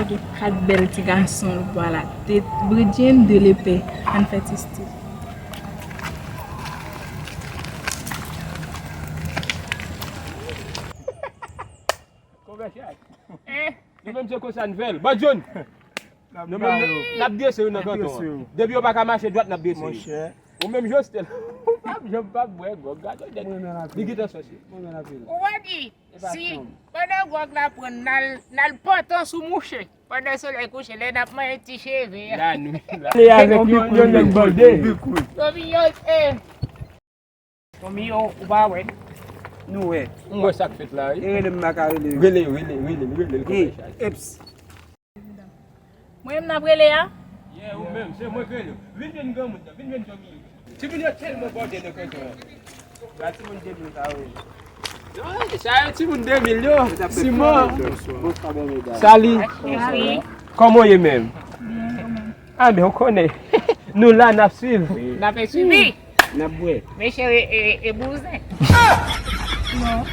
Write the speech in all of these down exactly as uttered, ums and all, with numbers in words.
Gen kat bèl ti gason l pral la. De Bridjin, de Lepè. Ann fè ti stil. Konvèsyon. Eh. Nou menm se konsa n fè l. Bon, John. Nou menm, n ap drese yo nan kanton an. Depi yo pa ka mache dwat, n ap drese yo. Ou menm Jostel, ou p ap janm pa bwè gwòg. Gade yon nèg, li gentan sòsye. Ou wè di, si pandan gwòg la pran n, n al, n al pantan sou mouche. Pandan solèy kouche, lè n ap manyen ti cheve a. Lè avèk yon, yon nèg bande. Tommy, yo, eh. Tommy, yo, ou pa wè. Nou wè. M wè sa k fèt la, wi. E rele m pa ka rele. Rele, rele, rele, rele, l konn fè chaj. Eps. Mwen menm n ap rele a? Yeah, ou menm, se mwen k rele. Vin jwenn granmoun nan, vin jwenn fanmi yo. Timoun yo tèlman bòde nan kanton an. Ba timoun de mil sa yo. Non, sa yo timoun de mil yo. Siman. Sali. Kòman w ye menm? Ah, men w konnen. Nou la, n ap swiv. N ap swiv. N ap bwè. Mesye, e, e, e bouzen. Non.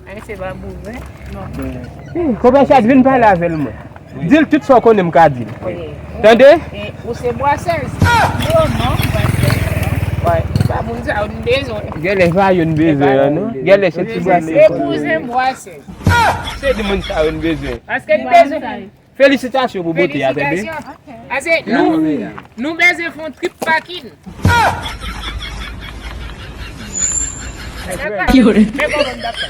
Ay, se pa bouzen. Non. Konpè Chad, vin pale avè l mwen. Di l tout sa w konnen m ka di l. Tande? E, ou se bwasèz. Non, non, bwasèz, non. Wè, se pa moun sa yo n bezwen. Genlè pa yo n bezwen an, non. Genlè se ti bwasèz. Se bouzen bwasèz. Se di moun sa yo n bezwen. Paske n bezwen. Felisitasyon pou bote a, tande. Felisitasyon. Ase, nou, nou bezwen fè yon trip pakin. Yo. Men kòman n t ap fè?